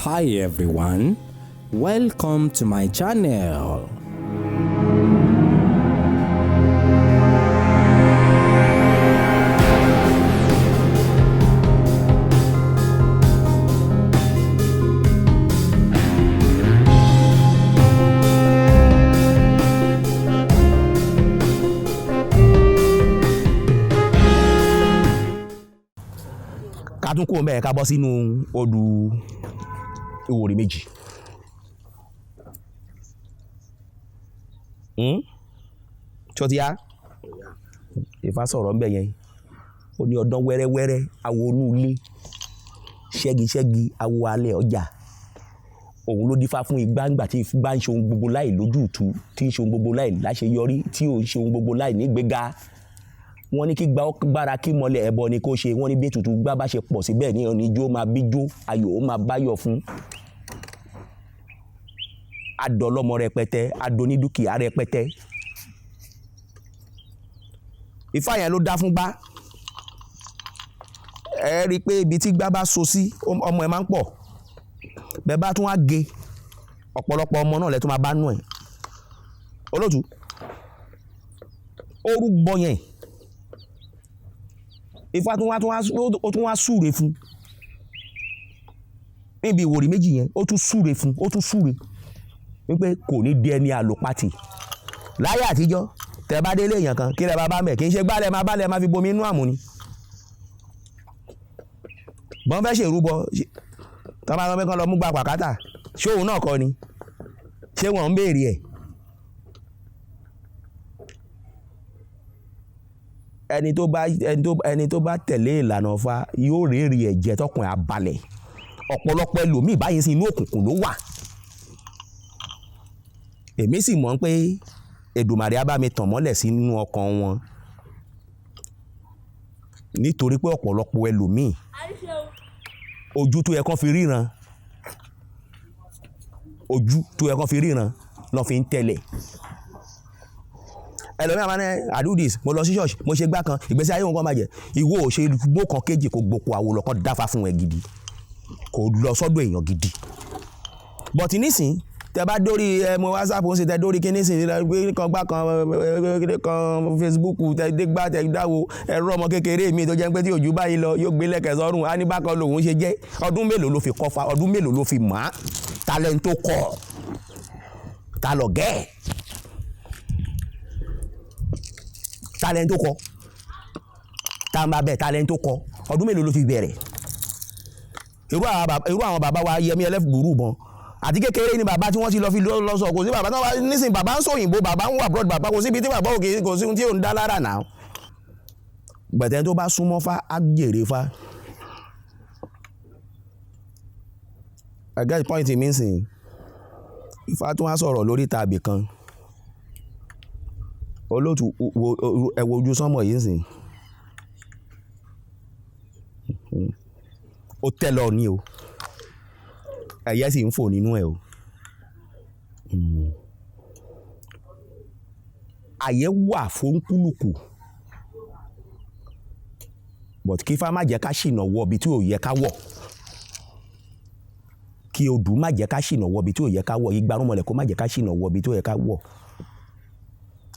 Hi everyone, welcome to my channel. Ká tún kúrò ńbẹ̀, ká bọ́ sínú odù ìwòrì méjì. Tí ó ti yá, Ifá sọ̀rọ̀ ńbẹ̀ yẹn. Ó ní ọdán wẹ́rẹ́wẹ́rẹ́ awo inú ilé, ṣẹ́gi-ṣẹ́gi awo alẹ́ ọjà. Òun ló dífá fún igbá ńgbà tí igbá ń ṣe ohun gbogbo láì lójútùú, tí ń ṣe ohun gbogbo láì láṣeyọrí, tí ò ń ṣe ohun gbogbo láì nígbéga. Wọ́n ní kí gbára kí mọ́lẹ̀ ẹbọ ni kó ṣe. Wọ́n ní bí ètùtù gbá bá ṣe pọ̀ sí bẹ́ẹ̀ ní oníjó máa bí jó, ayò ó máa báyọ̀ fún. Adọlọ́mọ rẹpẹtẹ, adonídúkìá rẹpẹtẹ. Ifá yẹn ló dá fún gbá. Ẹ rí i pé ibi tí gbá bá so sí, ọmọ ẹ máa ń pọ̀. Bẹ́ẹ̀ bá tún wá ge, ọ̀pọ̀lọpọ̀ ọmọ náà lẹ tún máa bá nú ẹ̀. Olóòtú, ó rúgbọ yẹn. Ifá ó tún wá súre fún. Níbi ìwòrì méjì yẹn, ó tún súre fún, ó tún súre wípé kò ní di ẹni àlòpatì. Láyé àtijọ́, tẹ bá délé èèyàn kan, kí lẹ bá bá mẹ̀, kì í ṣe gbálẹ̀ máa bálẹ̀ máa fi bomi inú àmù ni. Bọ́n fẹ́ ṣèrúbọ, tọ́ bá sọ pé kán lọ mú gba pàkátà, ṣé òun náà kọ́ ni? Ṣé wọ́n ń béèrè ẹ̀? Ẹni tó bá ẹni tó ẹni tó bá tẹ̀lé ìlànà Ifá yóò rèrè ẹ̀jẹ̀ tọkùn abalẹ̀. Ọ̀pọ̀lọpọ̀ ẹlòmíì báyìí sí inú òkùnkùn ló wà. Èmi sì mọ̀ pé Èdùmàrè á bá mi tàn mọ́lẹ̀ sínú ọkàn wọn, nítorí pé ọ̀pọ̀lọpọ̀ ẹlòmíì ojú tó yẹ kán fi ríran, ojú tó yẹ kán fi ríran lọ́ fi ń tẹ̀lẹ̀. Ẹlòmíì àmọ́ ní I do this, mo lọ sí ṣọ́ọ̀ṣì, mo ṣe gbá kan, ìgbésí ayé òun kan máa jẹ. Ìwọ ò ṣe gbó kan kéjì kò gbòkò àwòlọ̀ kan dáfá fún ẹ gidi, kò lọ sọ́dọ̀ èèyàn gidi. But nísìn, tẹ bá dórí ẹ mo WhatsApp ó ń ṣe, tẹ dórí kíní sìn kan gbá kan kan Facebook, tẹ dé gbá tẹ dáwo ẹ̀rọ ọmọ kékeré mi tó jẹ́ pé tí òjú báyìí lọ yóò gbé lẹ́kẹ̀ sọ́rùn á ní bákan lòun ṣe jẹ́. Ọdún mélòó ló fi kọ́fa? Ọdún mélòó ló fi mọ̀ á? Talent tó kọ̀ ta lọ gẹ́ẹ̀, talent tó kọ tá n bá bẹ́ẹ̀, talent tó kọ, ọdún mélòó ló fi bẹ̀rẹ̀? Irú àwọn bàbá wa Yẹmí Ẹlẹ́bùrú bọn àti kékeré ni bàbá tí wọ́n ti lọ fi lọ sọ. Kò sí bàbá náà nísìnyí, bàbá ń sòyìnbó, bàbá ń wà abroad, bàbá kò síbi tí bàbá òkè kò sí ohun tí ò ń dá lára náà. Gbẹ̀tẹ́ tó bá súnmọ́ fá á jèrè fá. I get point mi sìn. Ifá tún wá sọ̀rọ̀ lórí tàbí kan. Olóòtú, ẹ wo ojú sánmọ̀ yìí sìn. Ó tẹ́ lọ ní o, ẹyẹ sì ń fò nínú ẹ o. Àyè wà fún kúlùkù, but kí Ifá má jẹ́ ká ṣìnà wọ ibi tí ò yẹ ká wọ̀, kí odù má jẹ́ ká ṣìnà wọ ibi tí ò yẹ ká wọ̀, igbarúmọlẹ̀ kó má jẹ́ ká ṣìnà wọ ibi tí ò yẹ ká wọ̀.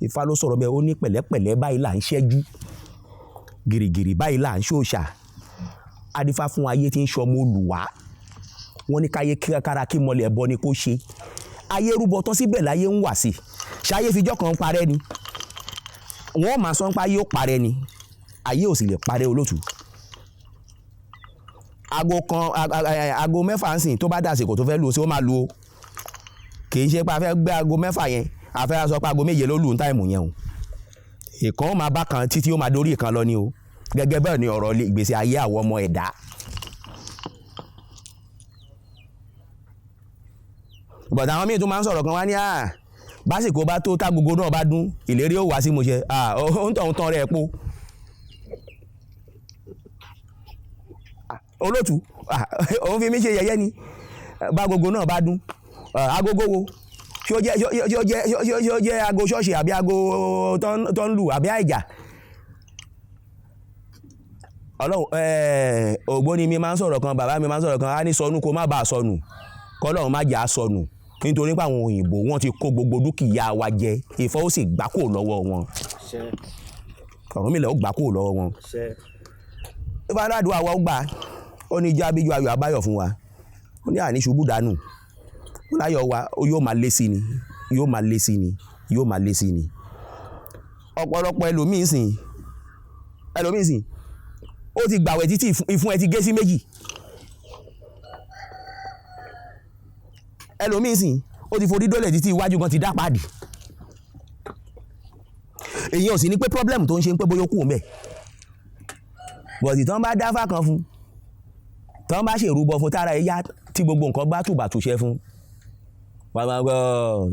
Ifá ló sọ̀rọ̀ bẹ́ẹ̀. Ó ní pẹ̀lẹ́pẹ̀lẹ́ báyìí là ń ṣẹ́jú, gìrìgìrì báyìí là ń ṣòṣà. Adífá fún ayé tí ń ṣọmọ olùwà. Wọ́n ní káyé kára kí mọlẹ̀ ẹbọ ni kó ṣe. Ayé rúbọ tán síbẹ̀ láyé ń wà sí. Ṣáyé fijọ́ kan parẹ́ ni? Wọ́n máa sọ pé ayé ó parẹ́ ni, ayé ò sì lè parẹ́. Olóòtú, aago kan, aago 6 ń sìn, tó bá dàsìkò tó fẹ́ lù sí, ó máa lu o. Kì í ṣe pé a fẹ́ gbé aago 6 yẹn, a fẹ́ sọ pé aago 7 ló lù ní time yẹn o. Ìkan ó máa bá kan títí ó máa dórí ìkan lọ ni o. Gẹ́gẹ́ bẹ́ẹ̀ ni ọ̀rọ̀ ìgbésí ayé àwọn ọmọ ẹ̀dá. But àwọn míì tún máa ń sọ̀rọ̀ kan wá ní à básìkò bá tó tágogo náà bá dún, ìlérí ó wá sí mo ṣe ó ń tọ̀ ń tán rẹ̀ po. Olóòtú, òun fi mí ṣe yẹ̀yẹ́ ni. Bágogo náà bá dún, agogo wo? Ṣé ó jẹ́ ṣé ó jẹ́ aago ṣọ́ọ̀ṣì àbí aago tó ń lù àbí àìjà? Ọlọ́run ògbóni mi máa ń sọ̀rọ̀ kan, bàbá mi máa ń sọ̀rọ̀ kan, á ní sọnù kó má bàa sọnù, kọ́lọ́run má jà á sọnù, nítorí pé àwọn òyìnbó wọ́n ti kó gbogbo dúkìá wa jẹ, Ifá ó sì gbà kúrò lọ́wọ́ wọn, Ọ̀rúnmìlà ó gbà kúrò lọ́wọ́ wọn. Ifá aládùúgbò wa ó gbà, ó ní jábíjú ayọ̀ abáyọ̀ fún wa, ó ní àní ṣubú dànù, ó láyọ̀ wa yóò máa lé sí ni, yóò máa lé sí ni, yóò máa lé sí ni. Ọ̀pọ̀lọpọ̀ ẹlòmíín sìn ó ti gbàwẹ̀ títí ìfun ẹ ti gé sí méjì. Ẹlòmíín sìn ó ti forí dólẹ̀ títí iwájú gan ti dá páàdì. Èyí ò sì ní pé problem tó ń ṣe ń pé bóyá ó kú òun bẹ̀. Bọ̀dì tán bá dáfà kan fún, tán bá ṣèrúbọ fún tára ẹ yá tí gbogbo nǹkan bá tùbàtùṣẹ fún. Bàbá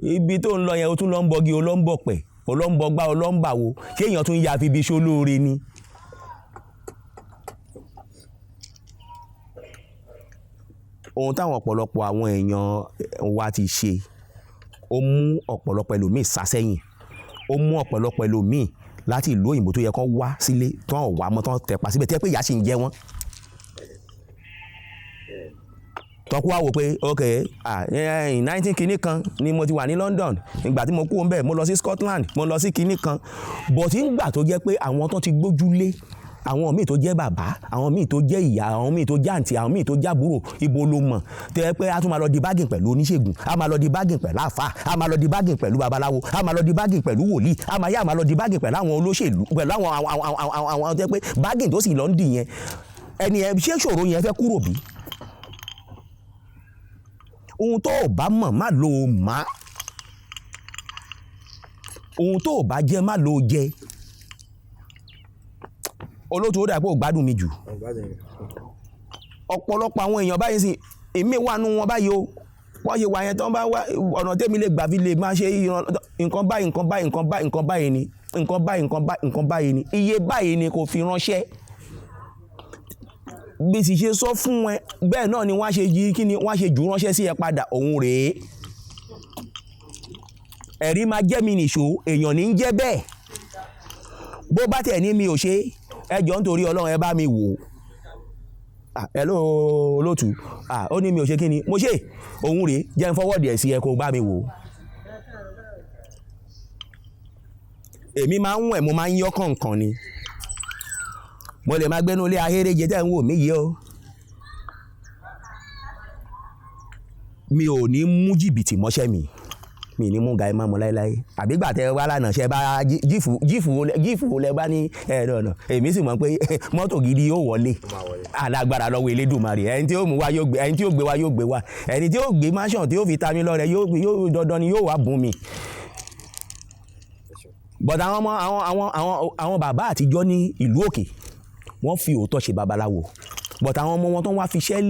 ibi tó ń lọ yẹn o tún lọ ń bọgi, o lọ ń bọ̀pẹ̀, o lọ ń bọgbá, o lọ ń bàwo, ṣé èèyàn tún ya fi ibi ṣólóore ni? Ohun táwọn ọ̀pọ̀lọpọ̀ àwọn èèyàn wa ti ṣe, ó mú ọ̀pọ̀lọpọ̀ ẹlòmíì sá sẹ́yìn, ó mú ọ̀pọ̀lọpọ̀ ẹlòmíì láti ìlú òyìnbó tó yẹ kó wá sílé tán ò wá mọ́, tán tẹ̀pa síbẹ̀ tí ẹ pé ìyá sì ń jẹ wọ́n. Tọ́kú wá wò pé ok, 19 kinní kan ni mo ti wà ní London, ìgbà tí mo kú ńbẹ̀ mo lọ sí Scotland, mo lọ sí kinní kan, but ńgbà tó jẹ́ pé àwọn tó ti gbójúlé, àwọn míì tó jẹ́ bàbá, àwọn míì tó jẹ́ ìyá, àwọn míì tó jẹ́ àǹtí, àwọn míì tó jẹ́ àbúrò, ibo ló mọ̀ tó yẹ pé a tún máa lọ di bargain pẹ̀lú oníṣègùn, a máa lọ di bargain pẹ̀lú àfà, a máa lọ di bargain pẹ̀lú babaláwo, a máa lọ di bargain pẹ̀lú wòlíì, a máa yá máa lọ di bargain pẹ̀lú àwọn olóṣèlú, pẹ̀lú àwọn tó yẹ pé bargain tó sì lọ ń dì yẹn, ẹni ẹ ṣé ṣòro yẹn fẹ́ kúrò bí? Ohun tó o bá mọ̀ má lo o má, ohun tó o bá jẹ má lo o jẹ. Olóòtú ó dà pé ò gbádùn mi jù. Ọ̀pọ̀lọpọ̀ àwọn èèyàn báyìí sì èmi wà nù wọn báyìí o, wọ́n ṣe wà yẹn tán bá wá ọ̀nà tẹ́mi lè gbà fi lè máa ṣe nǹkan báyìí, nǹkan báyìí, nǹkan báyìí, nǹkan báyìí ni, nǹkan báyìí, nǹkan báyìí, nǹkan báyìí ni, iye báyìí ni kò fi ránṣẹ́. Bí sì ṣe sọ fún ẹ bẹ́ẹ̀ náà ni wọ́n á ṣe yí kí ni wọ́n á ṣe jù ránṣẹ́ sí ẹ padà, òun rèé. Ẹ̀rí máa jẹ́ mi nìṣó, èèyàn ní ń jẹ́ bẹ́ẹ̀. Bó bá tẹ̀ ní mi ò ṣe, ẹ jọ̀ọ́ nítorí Ọlọ́run ẹ bá mi wò. Hello olóòtú, ó ní mi ò ṣe kí ni, mo ṣe, òun rèé, jẹ́ n fọwọ́dì ẹ̀ sí ẹ kó bá mi wò. Èmi máa ń wẹ̀, mo máa ń yọ́ kọ̀ọ̀kan ni. Mo lè máa gbénú ilé ahéré jẹ tẹ́ ń wò mí yìí o. Mi ò ní mú jìbìtì mọ́ṣẹ́ mi, mi ní mú ga ẹ má mọ láéláé. Àbí gbà tẹ wá lánàá ṣe bá jíìfù lẹ bá ní ẹ̀rọ ọ̀nà, èmi sì mọ̀ pé mọ́tò gidi yóò wọlé alágbára lọ́wọ́ Elédùmarè. Ẹni tí ó mú wa yóò gbé, ẹni tí ó gbé wa yóò gbé wa, ẹni tí ó gbé mansion tí ó fi ta mí lọ́rẹ yóò dandan ni yóò wá bùn mi. But àwọn ọmọ àwọn bàbá àtijọ́ ní ìlú òkè wọ́n fi òótọ́ ṣe babaláwo, but àwọn ọmọ wọn tó wá fi iṣẹ́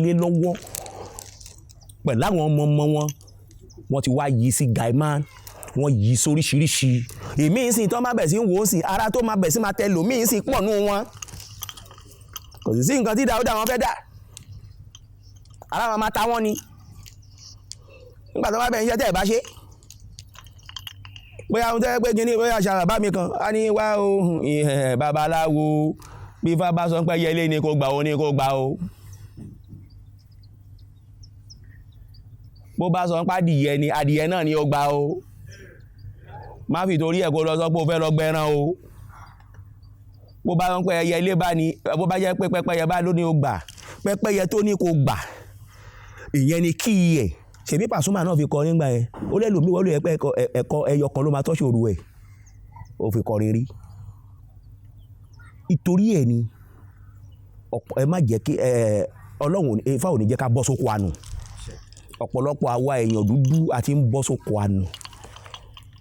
lé lọ́wọ́ pẹ̀lú àwọn ọmọ ọmọ wọn, wọ́n ti wá yí sí gaiman, wọ́n yí sóríṣiríṣi. Èmi ń sìn tó máa bẹ̀ sí ń wò ó sìn, ara tó máa bẹ̀ sí máa tẹ lòmíì ń sìn pọ̀ nù wọn. Kò sì sí nǹkan tí Dáúdà wọn fẹ́ dà, ara wọn máa ta wọ́n ni. Nígbà tó bá bẹ̀ ń ṣe tẹ́ ẹ̀ bá ṣe, bóyá ohun tẹ́ pé kíní, bóyá àṣà bàbá mi kan á ní wá o, babaláwo, bí Ifá bá sọ pé yẹlé ni kò gbà ó ní kò gbà ó. Bó bá sọ pé adìyẹ ni, adìyẹ náà ni ó gbà ó. Má fi torí ẹ̀ kó lọ sọ pé o fẹ́ lọ gbẹran o. Bó bá sọ pé ẹyẹ ilé bá ní, bó bá jẹ́ pé pẹ́pẹ́yẹ bá ló ní ó gbà, pẹ́pẹ́yẹ tó ní kò gbà, ìyẹn ni kí ẹ̀. Ṣèbí Pasuma náà fi kọrin nígbà yẹn, ó lè lòmíì wọ́n lè pẹ́ ẹ̀kọ́ ẹyọ kan ló máa tọ́ṣòro ẹ̀, ó fi kọrin rí. Ìtorí ẹ̀ ni ẹ má jẹ́ kí Ọlọ́run Ifá ò ní jẹ́ ká bọ́ sóko àánú. Ọ̀pọ̀lọpọ̀ àwa èèyàn dúdú a ti ń bọ́ sóko àánú.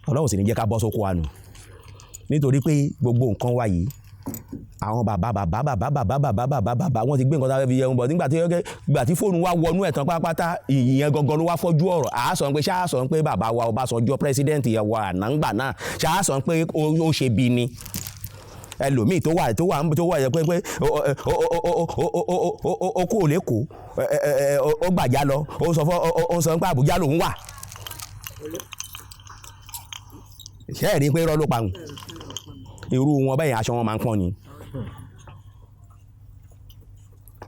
Ọlọ́run sì ní jẹ́ ká bọ́ sóko àánú. Nítorí pé gbogbo nǹkan wa yìí, àwọn bàbá bàbá bàbá bàbá bàbá bàbá bàbá wọ́n ti gbé nǹkan tá a fẹ́ fi jẹun bọ̀. Nígbà tí ó yẹ gbà tí fóònù wa wọnú ẹ̀ tán pátápátá, ìyẹn gangan ló wá fọ́jú ọ̀rọ̀. À á sọ pé ṣá sọ pé bàbá wa Ọbásanjọ́ president wa àná ńgbà náà, ṣá sọ pé ó ṣe bí ni. Ẹlòmíì tó wà tó wà tó wà yẹ pé pé ó kúrò lẹ́kọ̀ọ́, ó gbàjá lọ, ó sọ fún ó sọ pé Àbújá lòún wà. Ṣé ẹ̀ rí pé irọ́ ló pa òun? Irú wọn bẹ́ẹ̀ aṣọ wọn máa ń pọ́n ni.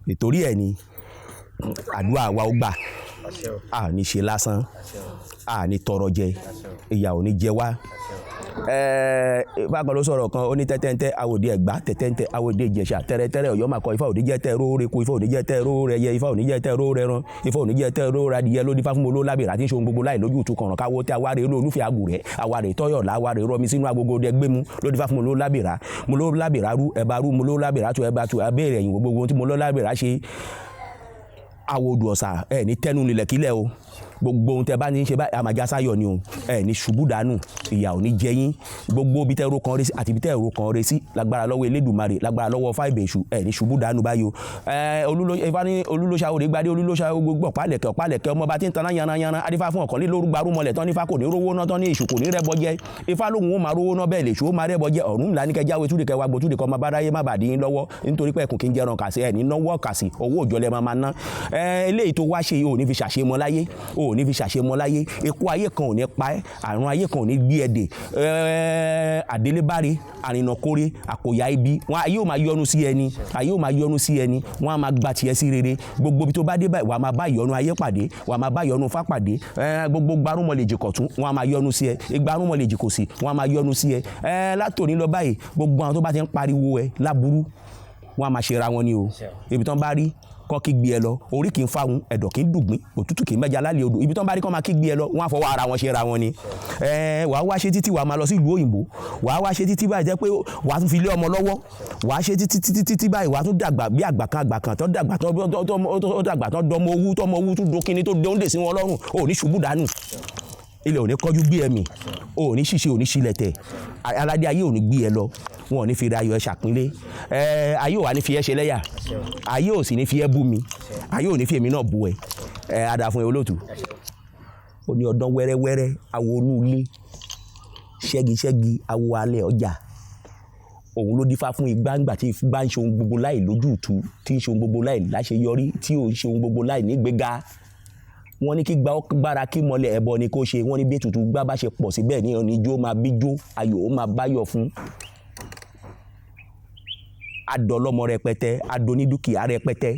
Ìtorí ẹ̀ ni àdúrà wa ó gbà, a ní ṣe lásán, a ní tọrọ jẹ, ìyà ò ní jẹ wá. Bákan ló sọ̀rọ̀ kan, ó ní tẹ́tẹ́ntẹ́ àwòdì Ẹ̀gbá, tẹ́tẹ́ntẹ́ àwòdì Ìjẹ̀ṣà, tẹ́rẹ́tẹ́rẹ́ Ọ̀yọ́ máa kọ, Ifá òní jẹ́ tẹ́ ró reko, Ifá òní jẹ́ tẹ́ ró rẹyẹ, Ifá òní jẹ́ tẹ́ ró rẹran, Ifá òní jẹ́ tẹ́ ró radìyẹ, ló dífá fún mo ló lábìrà tí ń ṣe ohun gbogbo láì lójú ìtú kànràn káwó tẹ́ awáre olólùfẹ́ àgùrẹ́ awáre tọ́yọ̀ láwáre rọmi sínú agogo dẹ gbému, ló dífá fún mo ló lábìrà, mo ló lábìrà rú ẹ̀bà rú, mo ló lábìrà tu ẹ̀bà tu, abéèrè ẹ̀yìn gbogbo ohun tí mo ló lábìrà ṣe. Àwòdù ọ̀sà ẹ̀ ní tẹ́nu nílẹ̀ kílẹ̀ o, gbogbo ohun tẹ́ bá ní í ṣe báyìí àmàjá sáyọ̀ ni o, ẹ̀ ní ṣubú dànù, ìyà ò ní jẹ yín, gbogbo ibi tẹ́ ro kan re sí àti ibi tẹ́ ro kan re sí, lágbára lọ́wọ́ Elédùmarè, lágbára lọ́wọ́ fáìbẹ̀ èṣù, ẹ̀ ní ṣubú dànù báyìí o. Ifá ní olúlóṣà òde gbadé, olúlóṣà gbogbo ọ̀pálẹ̀kẹ̀ ọ̀pálẹ̀kẹ̀ ọmọọba tí ń taná yanranyanran, adífá fún ọ̀kan lórúgbarúmọlẹ̀ tán nífá kò ní rówó ná tán ní èṣù kò ní rẹ́bọ jẹ, Ifá lóhun ó máa rówó ná bẹ́ẹ̀ lèṣù ó máa rẹ́bọ jẹ, ọ̀run ńlá ní kẹjáwé túdì kẹwàá gbò túdì kọ́ ọmọ báráyé má bàdí yín lọ́wọ́, nítorí pé ẹkùn kì í jẹran kàsí, ẹ̀ ní náwó kàsí, owó òjò lẹ máa máa ná. Eléyìí tó wá ṣe ò ní fi ṣàṣemọ láyé, ò ní fi ṣàṣemọ láyé, ikú ayé kan ò ní pa ẹ́, àrùn ayé kan ò ní gbé ẹ dè, àdélébáre àrìnàkóre àkòyà ibi wọn ayé ò máa yọ́nú sí ẹni, ayé ò máa yọ́nú sí ẹni, wọn á máa gba tiẹ̀ sí rere, gbogbo ibi tó bá dé báyìí wàá máa bá ìyọ́nú ayé pàdé, wàá máa bá ìyọ́nú Ifá pàdé, gbogbo gbarúmọlẹ̀jì kọ̀tún wọn á máa yọ́nú sí ẹ, igbarúmọlẹ̀jì kòsì wọn á máa yọ́nú sí ẹ. Látòní lọ báyìí gbogbo àwọn tó bá ti ń pariwo ẹ láburú wọn á máa ṣera wọn ni o, ibi tán bá rí kọ́ kí gbé ẹ lọ, orí kì í fáwọn, ẹ̀dọ̀ kì í dùgbín, òtútù kì í mẹ́ja lálẹ́ odò, ibi tán bá rí kọ́ máa kí gbé ẹ lọ, wọ́n á fọwọ́ ara wọn ṣe ra wọn ni. Wàá wá ṣe títí wàá máa lọ sí ìlú òyìnbó, wàá wá ṣe títí báyìí jẹ́ pé wàá tún fi lé ọmọ lọ́wọ́, wàá ṣe títí títí títí báyìí wàá tún dàgbà bí àgbà kan àgbà kan tó dàgbà tó dàgbà tó dọmọ owú tọmọ owú tún dókinni tó dóńdè sí wọn lọ́rùn, ò ní ṣubú dànù, ilẹ̀ ò ní kọjú gbé ẹ̀mí, ò ní ṣìṣe, ò ní ṣílẹ̀tẹ̀, aládé ayé ò ní gbé ẹ lọ, wọn ò ní fi ra ayọ̀ ẹ ṣàpínlẹ̀, ayé ò wá ní fi ẹ ṣe lẹ́yà, ayé ò sì ní fi ẹ bú mi, ayé ò ní fi èmi náà bú ẹ, ada fún ẹ olóòtú. Ó ní ọdán wẹ́rẹ́wẹ́rẹ́ awo inú ilé, ṣẹ́gi ṣẹ́gi awo alẹ́ ọjà, òun ló dífá fún igbá ńgbà tí igbá ń ṣe ohun gbogbo láì lójútu, tí ń ṣe ohun gbogbo láì láṣeyọrí, tí ò ń ṣe ohun gbogbo láì nígbéga. Wọ́n ní kí gbára kí mọ́lẹ̀ ẹbọ ni kó ṣe, wọ́n ní bí ètùtù gbá bá ṣe pọ̀ sí bẹ́ẹ̀ ni oníjó máa bí jó, ayọ̀ ó máa báyọ̀ fún. Adọlọ́mọ rẹpẹtẹ, adonídúkìá rẹpẹtẹ,